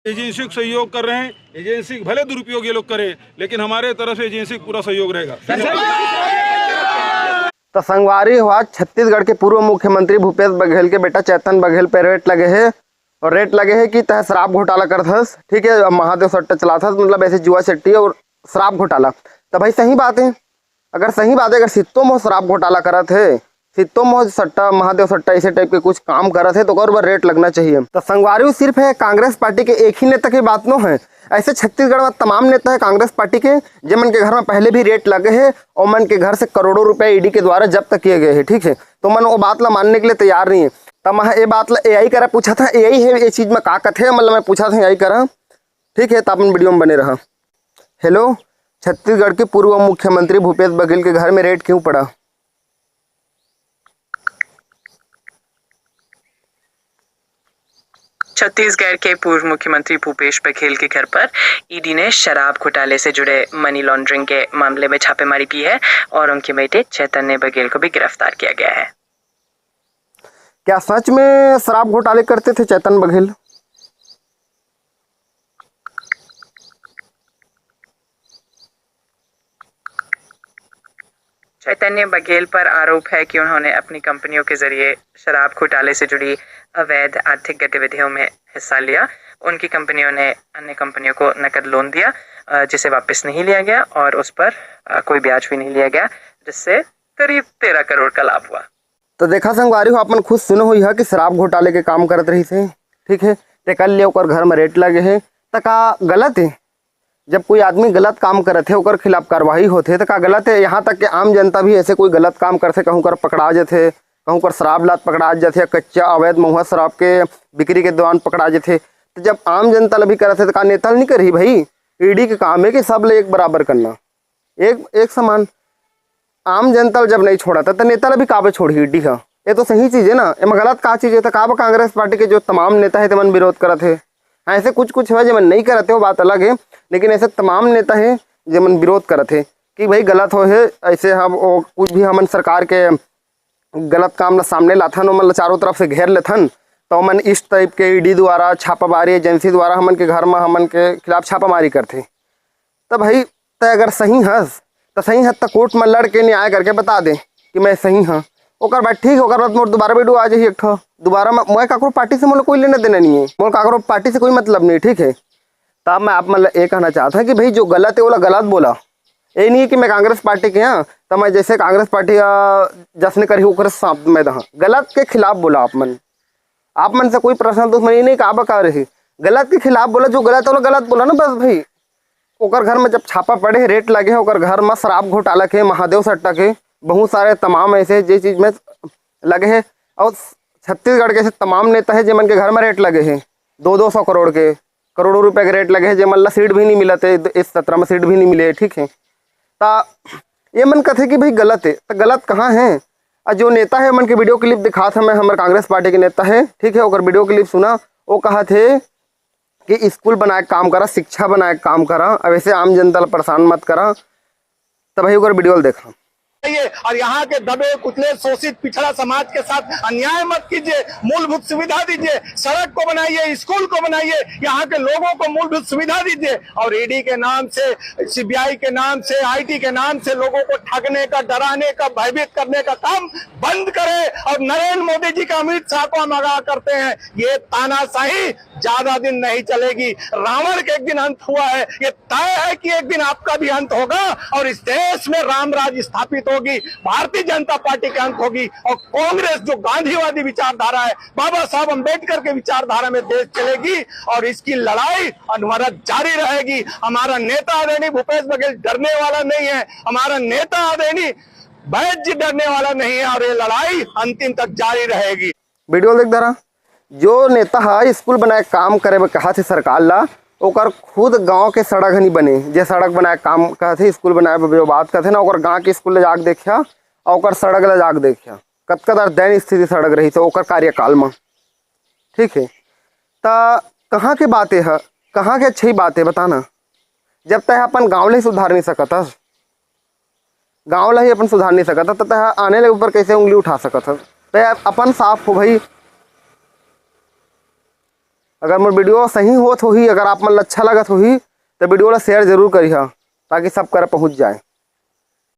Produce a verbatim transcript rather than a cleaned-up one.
Agency को सहयोग कर रहे हैं। एजेंसी का भले दुरुपयोग ये लोग करें, लेकिन हमारे तरफ से एजेंसी को पूरा सहयोग रहेगा। तो संगवारी हो, आज छत्तीसगढ़ के पूर्व मुख्यमंत्री भूपेश बघेल के बेटा चैतन बघेल पे रेट लगे हे, और रेट लगे हे कि तह शराब घोटाला करत हस, ठीक है, अब महादेव सट्टा चलात हस, मतलब ऐसे जुआ चट्टी और शराब घोटाला। तो भाई सही बात है, अगर सही बात है, अगर सित्तो मोह शराब घोटाला करत हे, सित्तो मोह सट्टा, महादेव सट्टा, ऐसे टाइप के कुछ काम करत हे, तो ओकर ऊपर रेट लगना चाहिए। तो संगवारी हो, सिर्फ है कांग्रेस पार्टी के एक ही नेता की बात नो है, ऐसे छत्तीसगढ़ में तमाम नेता है कांग्रेस पार्टी के, जेमन के घर में पहले भी रेट लगे हे, ओमन के घर से करोड़ों रुपया ईडी के द्वारा जब्त किए गए हैं, ठीक है। तो मन वो बात ला मानने के लिए तैयार नहीं है। तब मैं ये बात ला एआई करा पूछा था, एआई है ये चीज में का कथे, मतलब मैं पूछा था एआई करा, ठीक है। तो अपन वीडियो में बने रहा। हेलो, छत्तीसगढ़ के पूर्व मुख्यमंत्री भूपेश बघेल के घर में रेट क्यों पड़ा? छत्तीसगढ़ के पूर्व मुख्यमंत्री भूपेश बघेल के घर पर ईडी ने शराब घोटाले से जुड़े मनी लॉन्ड्रिंग के मामले में छापेमारी की है और उनके बेटे चैतन्य बघेल को भी गिरफ्तार किया गया है। क्या सच में शराब घोटाले करते थे चैतन बघेल? चैतन्य बघेल पर आरोप है कि उन्होंने अपनी कंपनियों के जरिए शराब घोटाले से जुड़ी अवैध आर्थिक गतिविधियों में हिस्सा लिया। उनकी कंपनियों ने अन्य कंपनियों को नकद लोन दिया, अ, जिसे वापस नहीं लिया गया और उस पर, अ, कोई ब्याज भी नहीं लिया गया, जिससे करीब तेरह करोड़ का लाभ हुआ। तो देखा संगवारी हो, अपन खुद सुने हुई है कि शराब घोटाले के काम करत रही थे, ठीक है, ते कर लिए ओकर घर में रेट लगे है, त का गलत है? जब कोई आदमी गलत काम करत है, ओकर खिलाफ कार्रवाई होथे, त का गलत है? यहाँ तक कि आम जनता भी ऐसे कोई गलत काम करथे, कहूँ कर पकड़ा जथे, कहूँ कर शराब लात पकड़ा जथे, कच्चा अवैध महुआ शराब के बिक्री के दौरान पकड़ा जथे। तो जब आम जनता ल भी करत है, तो का नेता ल नहीं करही भाई? ईडी के काम है कि सब ले एक बराबर करना, एक एक समान। आम जनता ल जब नहीं छोड़त, तो नेता ल भी काबे छोड़ही ईडी ह? ये तो सही चीज है ना, एमा गलत का चीज है? तो काबे कांग्रेस पार्टी के जो तमाम नेता है, तेमन विरोध करत है? हाँ, ऐसे कुछ कुछ है जेमन नहीं करत है, वो बात अलग है, लेकिन ऐसे तमाम नेता है जेमन विरोध करत है कि भाई गलत हो है। ऐसे हम वो कुछ भी हमन सरकार के गलत काम ला सामने लाथन, ओमन ला चारों तरफ से घेर लेथन, तो ओमन इस टाइप के ईडी द्वारा, छापामारी एजेंसी द्वारा हमन के घर में हमन के खिलाफ छापामारी करथे। त भाई, तय अगर सही हस, त सही हस, त कोर्ट में लड़ के न्याय करके बता दे कि मैं सही हाँ। ओकर बाद ठीक, ओकर बाद मोर दोबारा वीडियो आ जाही एक ठो। दोबारा मैं, मैं काकरो पार्टी से, मोला कोई लेना देना नहीं है, मोला काकरो पार्टी से कोई मतलब नहीं, ठीक है। तब मैं आप मन ला ये कहना चाहत हूँ कि भाई, जो गलत है, ओला गलत बोला। ये नहीं है कि मैं कांग्रेस पार्टी के हाँ, तो मैं जैसे कांग्रेस पार्टी, आ, जसने करी ओकरे साथ में दहा। गलत के खिलाफ बोला आप मन। आप मन से कोई पर्सनल दुश्मनी नहीं, काबा का रही। गलत के खिलाफ बोला, जो गलत है, ओला गलत बोला ना, बस भाई। ओकर घर में जब छापा पड़े है, रेट लगे है, ओकर घर में शराब घोटाला के, महादेव सट्टा के, बहुत सारे तमाम ऐसे जे चीज में लगे है। और छत्तीसगढ़ के ऐसे तमाम नेता है, जेमन के घर में रेट लगे है, दो दो सौ करोड़ के, करोड़ों रुपए के रेट लगे है, जेमन ला सीट भी नहीं मिलत है, इस सत्र में सीट भी नहीं मिले है, ठीक है। ता ये मन कथे कि भाई गलत है, तो गलत कहाँ है? और जो नेता है, मन के वीडियो क्लिप दिखात है, मैं, हमर कांग्रेस पार्टी के नेता है, ठीक है, ओकर वीडियो क्लिप सुना, वो कहा थे कि स्कूल बनाए के काम करा, शिक्षा बनाए के काम करा, अब ऐसे आम जनता ला परेशान मत करा। तब भाई ओकर वीडियो ला देखा। ये और यहाँ के दबे कुचले शोषित पिछड़ा समाज के साथ अन्याय मत कीजिए। मूलभूत सुविधा दीजिए, सड़क को बनाइए, स्कूल को बनाइए, यहाँ के लोगों को मूलभूत सुविधा दीजिए। और ईडी के नाम से, सीबीआई के नाम से, आईटी के नाम से लोगों को ठगने का, डराने का, भयभीत करने का काम बंद करें। और नरेंद्र मोदी जी का, अमित शाह को हम आगाह करते हैं, ये तानाशाही ज्यादा दिन नहीं चलेगी। रावण का एक दिन अंत हुआ है, ये तय है कि एक दिन आपका भी अंत होगा और इस देश में राम राज स्थापित होगी, भारतीय जनता पार्टी का अंत होगी और कांग्रेस जो गांधीवादी विचारधारा है, बाबा साहब अंबेडकर के विचारधारा में देश चलेगी और इसकी लड़ाई अनवरत जारी रहेगी। हमारा नेता आदरणीय भूपेश बघेल डरने वाला नहीं है, हमारा नेता आदरणीय बैद जी डरने वाला नहीं है और ये लड़ाई अंतिम तक जारी रहेगी। वीडियो देख दरा, जो नेता ह स्कूल बनाए काम करे बर कहा थे सरकार ला, ओकर खुद गांव के सड़क ह नहीं बने। जे सड़क बनाए काम कहा थे, स्कूल बनाए बर जो बात कहा थे ना, ओकर गांव के स्कूल ले जाके देखिया और ओकर सड़क ले जाके देखिया, कतका दर दैन स्थिति सड़क रही थे ओकर कार्यकाल में, ठीक है। त कहाँ के बात है, कहाँ के अच्छी बात है बताना, जब तय अपन गांव ले सुधार नहीं सकत हस, गांव ला ही अपन सुधार नहीं सकत, त तय आने ले ऊपर कैसे उंगली उठा सकत हस? तय अपन साफ हो भाई। अगर मोर video सही होत होही, अगर आप मन ल अच्छा लगत होही, तो video ला share जरूर करिहा, ताकि सब करा पहुँच जाए।